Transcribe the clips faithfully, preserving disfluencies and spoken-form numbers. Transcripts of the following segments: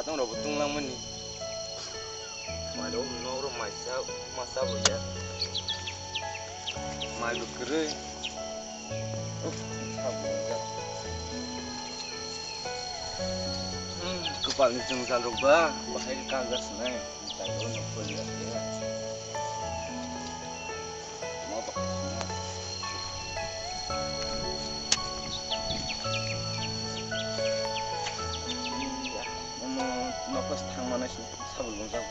Nongrokbo tunglang mani. Mairok nokrok mai cha, ma cha bo ya. Mai bo kwrwi. Uff, sa bo ya. Hmm, kwpalni jwngjal rok ba, bahai kagwi sinai. Tago no phone ya. Omo nokos thangmano sabul gongjak.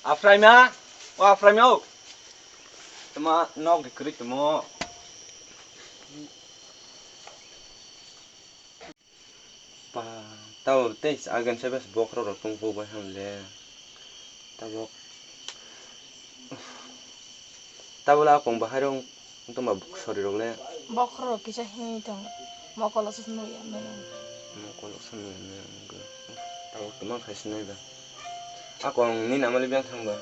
Aphraima, o Aphraima o. Tama nok de kwrwi tamo. Pa, tabo tei agan se bes bokhorok rok tong bo bai ham le. Tabok. Tabula kong bahai rok tongma sori rok le. Bokhorok kisa hini tong. Mokolo se nui ya meno. Mokolo se nui ya meno. Tabok tama khai sinai ba. Akong ni namali biang thang ba.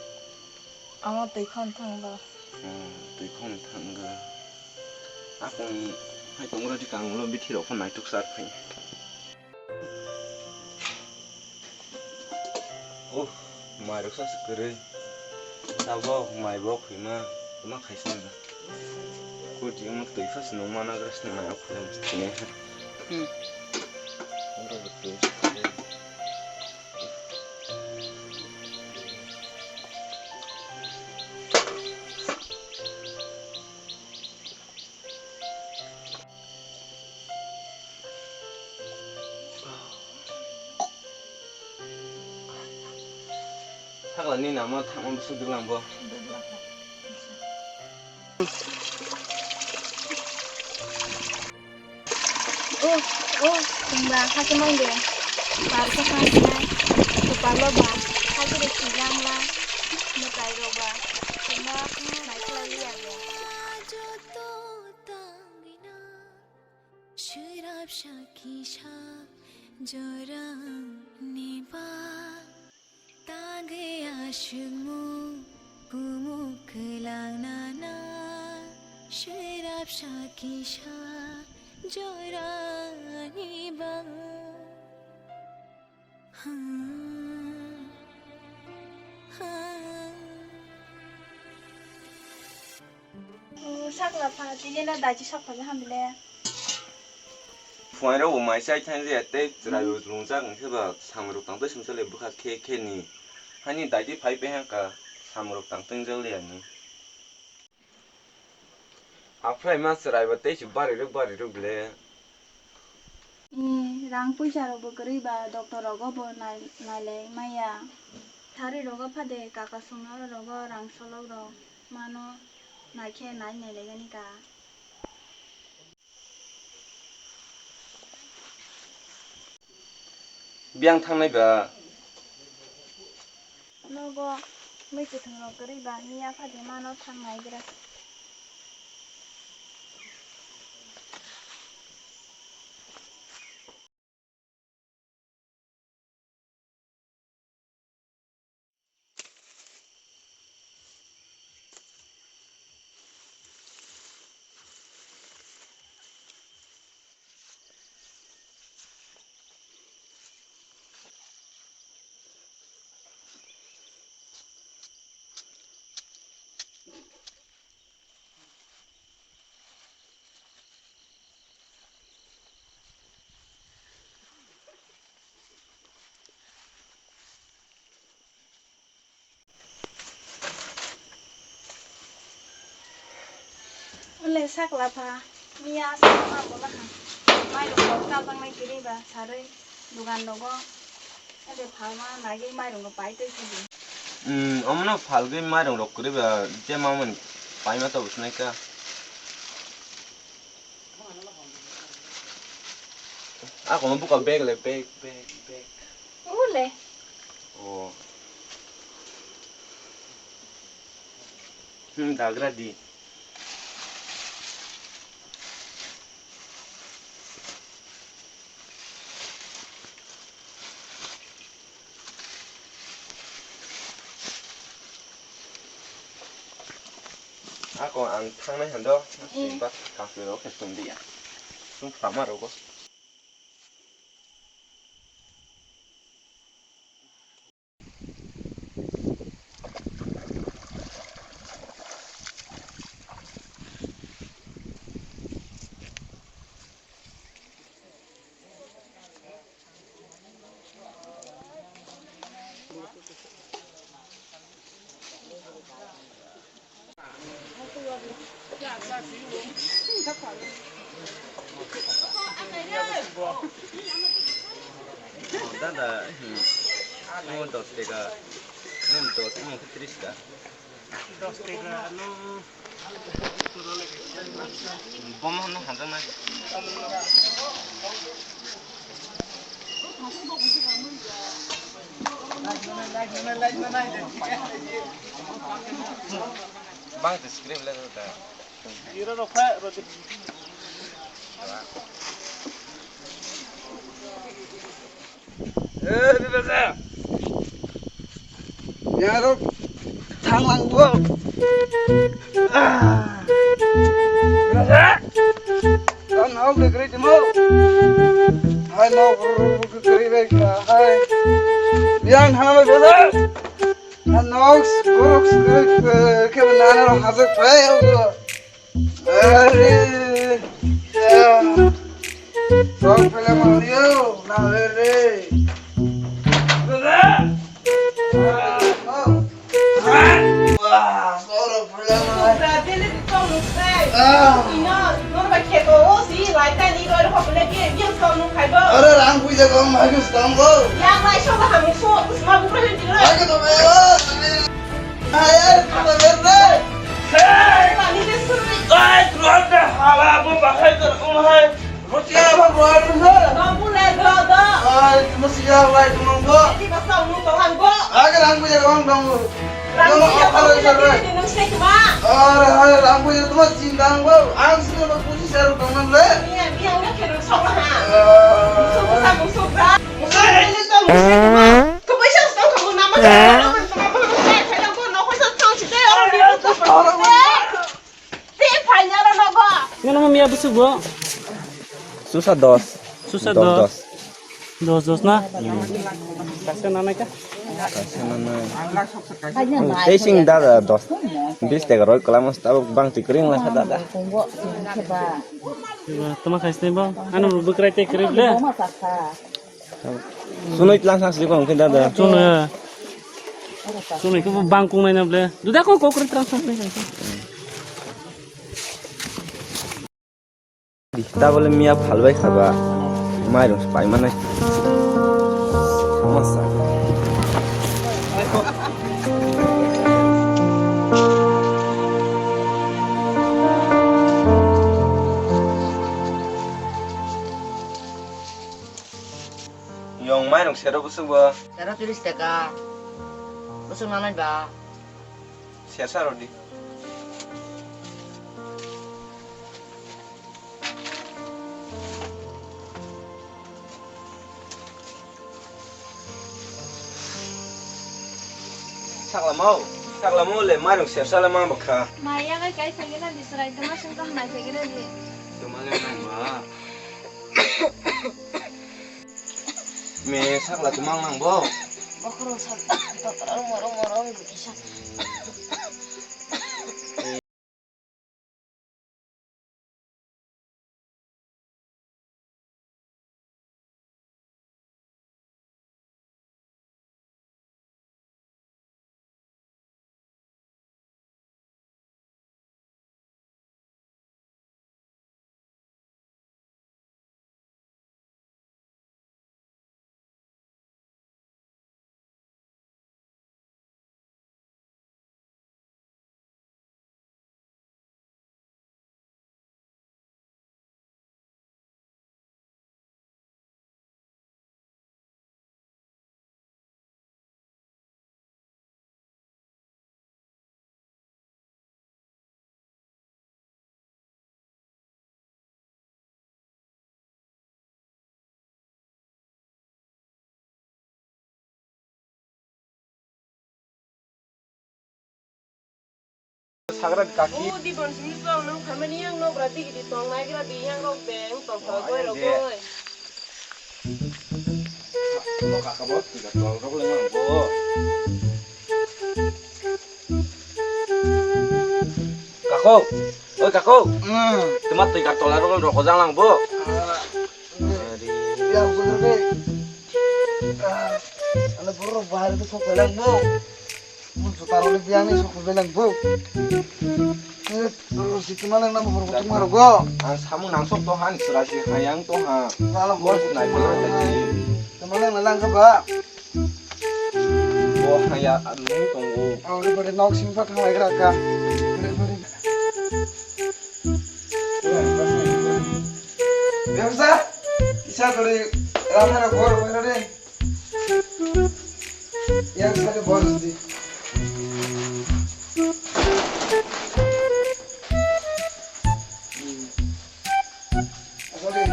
Amo twi khon thang ba. Hmm, twi khon thang ba. Akong hai tong rodi kang ulo bithi rok phano naituk sar khai. Oh, mai rok sa se kwrwi. Tabok mai bo khwima, tama khaisa na. Kuti mo twi phas nung mana gras ni mai rok khwima tine. Hmm. Oro bo twi. Sakla ni namo thangma bwswk dwglang bo. Oh, oh, chwngba hakhe mangde. Bar khe phangnai. Kwpalo ba. Hakhe de thwijlang la. Mwtai rok ba. Chwngno naikhlai liya de. Joto tangwi na. Swrapsa kisa jorani ba. Tangwi aswkmung kumuk kwlangnana, swrapsa kisa jorani ba. O, sakla pha, tini no dachi sok pha, hamle. Phuairok bo mai chai thang je, tei chwrai bo lungjak, hwnkhe ba samung rok tang tei sumsa le bwkha khe khe ni. Hani daiti phai pe hang ka, samung rok tang tei jak le ani. Aphrai ma chwrai ba tei se bari rok, bari rok le. Ee, rang puisa rok bo kwrwi ba, doctor rogo bo nai-, nailai maya. Thari rogo phade kaka songno rogo rang solok rok mano naikhe nai nailaigani ka. Biyang thangnai ba? Nogo mui kwthwng rok kwrwi ba, miya phadi mano thang naigra. Ole sakla pha, miya sakla pha bola ha. Mai rok kok ta bang nai kiri ba sarui dugan rogo. Ade phalma nagwi mairung rok pai twi thidi. Hmm, omono phalgwi mairung rok kwrwi ba, je mamani paima tabuk sinai kha. Ako no buka bag le, bag, bag, bag. Ule. Oh. Hmm, dagra di. Ako ang thangnai hando, eh, bak kaplwi rok khe tongdi ya. Chwng phrama rogo. Dada, hmm. Mo dos teka, mo dos, mo tris ka. Dos teka, no. Bomo no hanjaknai. Bang describe le da. Ira ro kha ro di. Eh, di basa. Yarok thang lang bo. Ah. Di basa. Kan hau de great mo. Hai no, great hai. Yang thang lang bo. Noks, noks, ke, ke, nana ro hazak pai, ogo. Are, ya. Sok pele ma yo, na le le. Wah, sok pele ma. Bra, dele di tong, sai. Ah. Ino, nor ba kheto, o si, lai ta ni, roi, roi, pele, bi, bi, tong, nu, khai, bo. Aro rang puisa kong bhagi stang go. Yang lai sok la hamung sok, ma bu pele di lai. Bhagi to be. Ay, ay, to be re. Hey. Pani de suri. Ay, tuan de hala bu bahai ter um hai. Rutia ba buat tu. Kamu le do do. Ay, tu mesti ya lai tu manggo. Di masa unu to hanggo. Agar rang puisa kong dong. Rang puisa kong dong. Di nung sek ma. Are, are, rang puisa tu mah cindang go. Ang sini mah puji seru dong le. Iya, iya, udah kena sok lah. Sok, sok, sok, sok. Nang miya busuk bo? Susa dos. Susa dos, dos. Dos, dos na? Kaisa nanai ka? Kaisa nanai. Testing dada dos. Bis tega roi kelas tabuk bang tikring lah dada. Tuma khaisni bo? Anu bukrai te krip le. Sunoi tlang sang sili kong khe dada. Sunoi. Sunoi khe bang kong nai na ble. Duda kong kokre tlang sang sili. Tabole miya phalbai khaba. Mairung spai manai. Masa. Yong mairung sero busuk bo. Sero tiris taka. Busuk nanai ba. Sersa rodi. Sakla mau, sakla mau le mairung sersa le mang bakha. Maya kai kai thangina di serai tuma sung tong nai thangina di. Tuma le mang ba. Me sakla tumang nang bo. Bokhorok sak, bokhorok morok morok bisa. Sagra kaki. O di bon simi tong nang khamani yang no bra digi di tong nai gra di yang rok beng tong kha goi rok goi. Mo kaka bo tiga tol rok le mang bo. Kako, oi kako. Hmm. Tuma tiga tol rok rok jang lang bo. Ah. Ari. Ya, bener deh. Ah, ana borok bahar itu sok belang bo. Mun sutar oleh biang ni sok belang bo. Eh, terus itu mana nama horok tumar go? Ang samu nangsok to han serasi hayang to ha. Malah bos naik belang lagi. Kemana melang ke ba? Bo haya nung tongo. Ang ri bari nok sing pa thang lai gra ka. Ri bari. Biasa. Isa kali ramai ra bor bor re. Yang satu bor di. Asal di.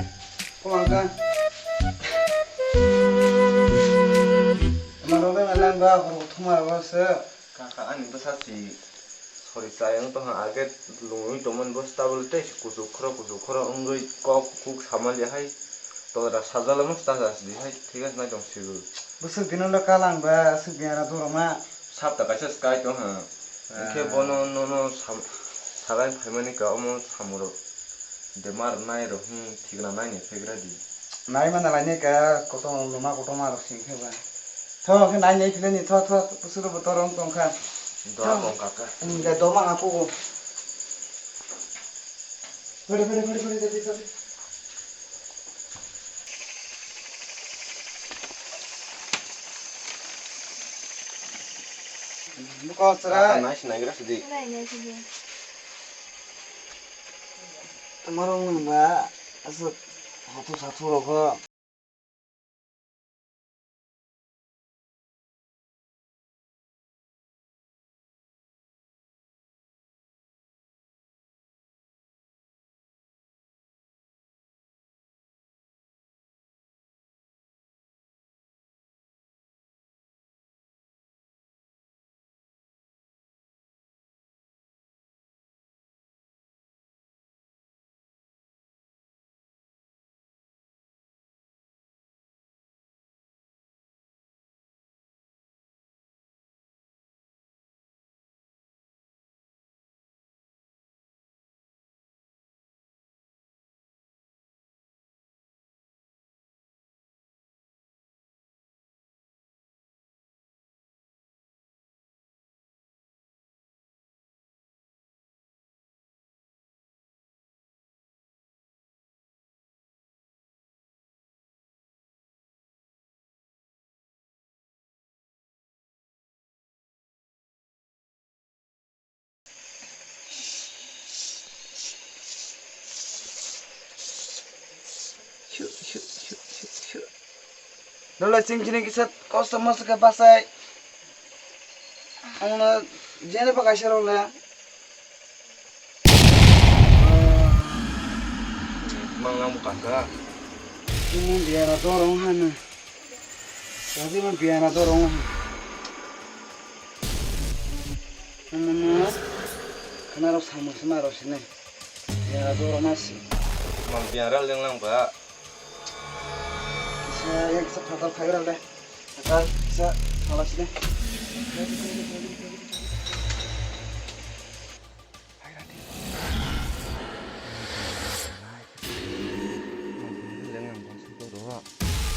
Kumangka. Maro be malang ba horo thuma ba se. Kaka ani bwsa si sori chayang tongha age lungwi tongmani bo stable tei kuchuk khoro kuchuk khoro wngwi kok kuk samali hai todra sajala masta jasdi hai thik ase nai tong sigo. Bwswk dino le kalang ba aswk biara doroma. Sapta kaisa sky tongha. Hwnkhe bono nono sam-, sabai phaimani ka omo samurok. Bemar nai rok hwn thikna nai ni phegra di. Nai mana lai ne ka kotor loma kotorma rok sing khe ba. Tho khe nai nai phile ni tho tho pusu ro botor rong tong kha. Dora tong kaka. Ga doma aku. Pare pare pare pare jadi jadi. Buko chara. Nai sinai gra sidi. Nai nai sidi. Tomorrow wngba aswk hatu sathu rokho. Dole ching chini kisa kosto mosto khe bachai. Ang no jene bo kaisa rw le. Mang nang bo kaka. Chini biara dorong hana. Tadi mo biara dorong hana. Ano no. Kana rok samung sima rok sini. Biara dorong ma si. Mang biara leng lang ba. Kisa, yang kisa phatar khai ral deh. Phatar, kisa, phala sini.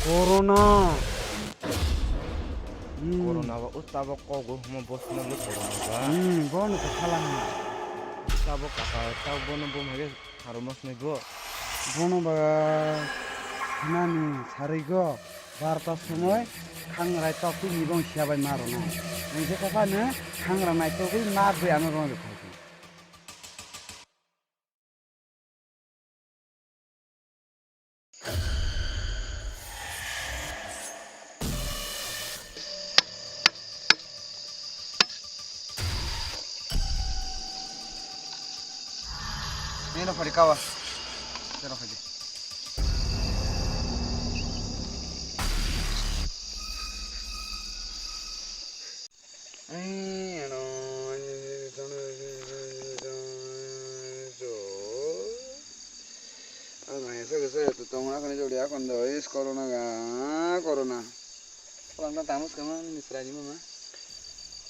Corona. Hmm. Corona ba, o tabok kok bo hwnma bo swnam le corona ba. Hmm, bo no khala. Tabok kaka, tabok bono bo hage. Aro mas nai bo. Bono ba hinani sarwi go barta somoi khangrai tok twi ni bong siya bai ma rwna. Nang je kha phano khangra nai togwi ma bwi ano rwna rwkha. Nino pari kawa. Tero khaji. Ai, ano, Se to tong akon jodi akon do is corona ga corona. Kolang ta tamus kama ni srani mama.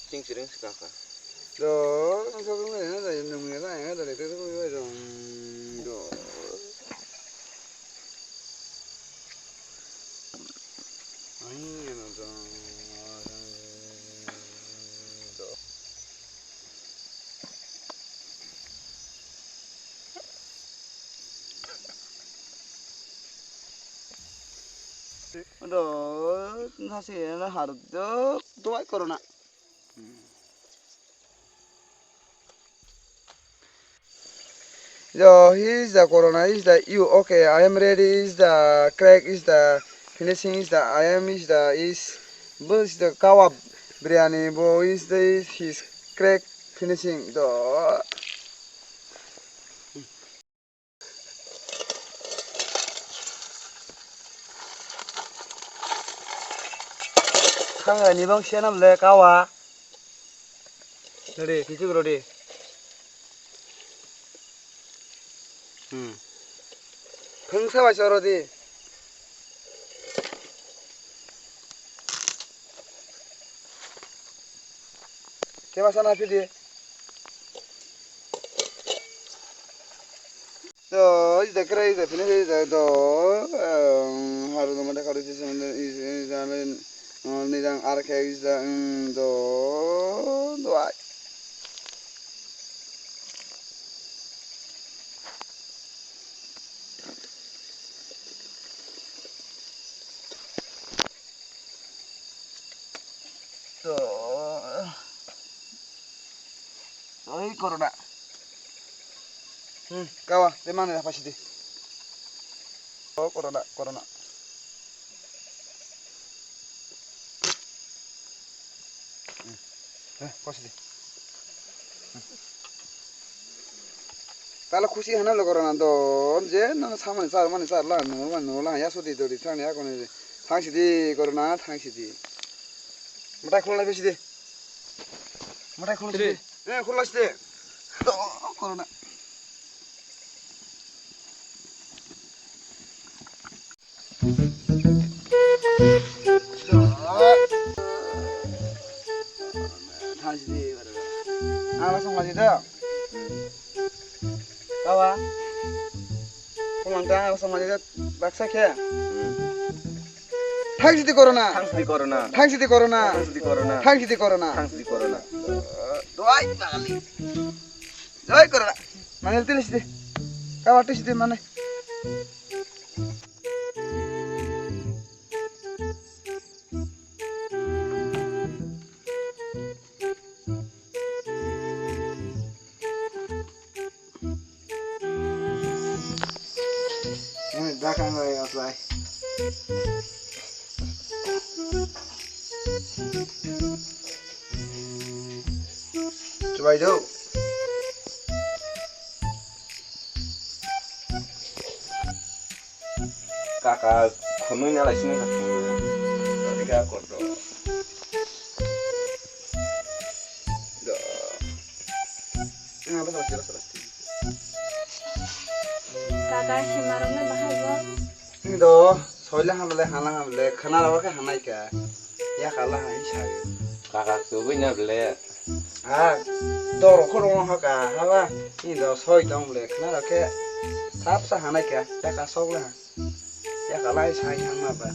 Ting siring sikaka. Do nang so nang ya da nang ya da ya da le te ko do. Ai ya no do. Do nasi na har do do ai corona. Yo, he is the corona, is the you, okay, I am ready, is the crack, is the finishing, is the I am, is the is, bo is the kebab biryani, bo is the is his crack finishing, do. Thang ni bang siya nam le kawa. Ready, kichu ready. Hmm. Phung sa bai choro di. Khe masa na phidi. To, ida kre, ida phine, ida do, um, haru do mata karu sisi mata, is, is, is, nidang arkhe, is, um, do, do, ai. To, oi corona. Hmm, kawa, te mane apa sidi? Oh, corona, corona. Hmm. Eh, apa sidi? Tala khusi hana lo corona do je no samani sar mani sar la no mani no la ya sudi dori thang ya kone thang sidi corona thang sidi. Matai khulna besi de. Matai khulna sidi. Eh khulna sidi. Do corona. Thansi di. Ang langsung maju dah. Kawa. Pulang dah, langsung maju dah. Baksa khe. Thansi di corona. Thansi di corona. Thansi di corona. Thansi di corona. Thansi di corona. Thansi di corona. Doai kali. Doai corona. Manel tilis di. Kawa tilis di mana? Dakan lai aslai. Chubai do. Kaka khonwi na lai sini kaka. Tadi ka koto. Do. Ina basa basa basa. Kaka himarok na bahai bo. Do, soila hamle hana hamle khana rawa khe hanai ka. Ya kala hai sai. Kaka tubui na ble. Ha, doro khoro ha ka ha ba. Ni do soi dong le khna ra khe. Sap sa hanai kha. Ya ka sok le. Ya ka lai sai thang ma ba.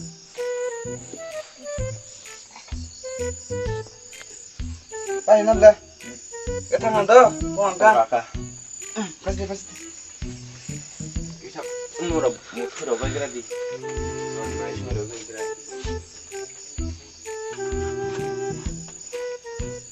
Pai na le. Ke thang do. Ko ang ka. Ka ka. Pas de pas de. Isa umur umur bai gra di.